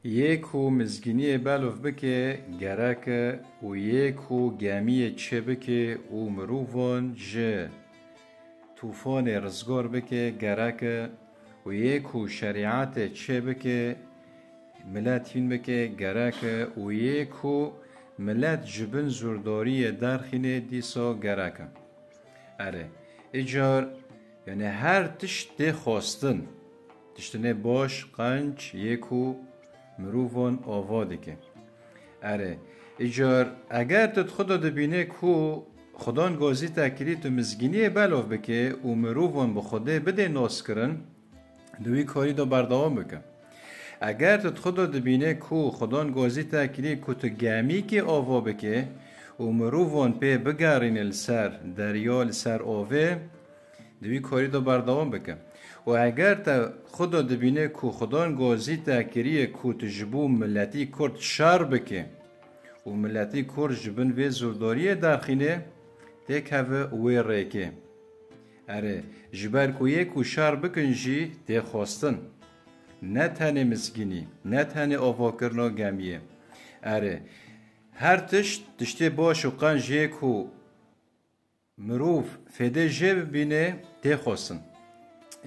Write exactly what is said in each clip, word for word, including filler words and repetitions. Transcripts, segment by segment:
Yê ku mizgîniyê belov bike gerek e û yê ku gemiyê çê bike û mirovan ji tûfanê rizgar bike gerek e û yê ku şerîetê çê bike, milet hîn bike gerek e û yê ku milet ji bin zûrdariyê derxîne dîsa gerek e. Erê, îcar, yani her tişt tê xwestin. Tiştinê baş, qenc, yê ku mirovan ava dike. Erê, îcar, eger tu di xwe de dibîne ku Xudan gazî te kirî tu mizgîniyê belov bike û mirovan bi Xwedê bidê naskirin, di wî karî de berdewam bike. Eger tu di xwe de dibîne ku Xudan gazî te kirî ku tu gemîkê ava bike û mirovan pê bigerîne li ser derya, li ser avê, di wî karî de berdewam bike. Û eger te xwe de dibîne ku Xudan gazî te kiriye ku tu ji bo miletî Kurd şer bike û miletî Kurd ji bin vê zûrdariyê derxîne, têkeve wê rêkê. Erê, ji ber ku yê ku şer bikin jî tê xwestin. Ne tenê mizgînî, ne tenê avakirina gemiyê. Erê, her tişt, tiştê baş û qenc yê ku mirov fêdê jê bibîne, tê xwestin.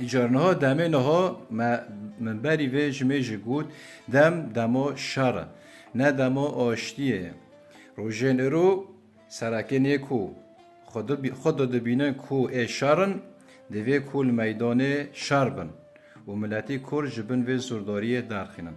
Îcar niha demê niha me, min berî vê ji mêj jî got, dem dema şer e, ne dema aştiyê ye. Rojên îro serekên yê ku xwe dibî-, xwe de dibînin ku ê şer in, divê ku li meydanê şer bin û miletî Kurd ji bin vê zûrdariyê derxînin.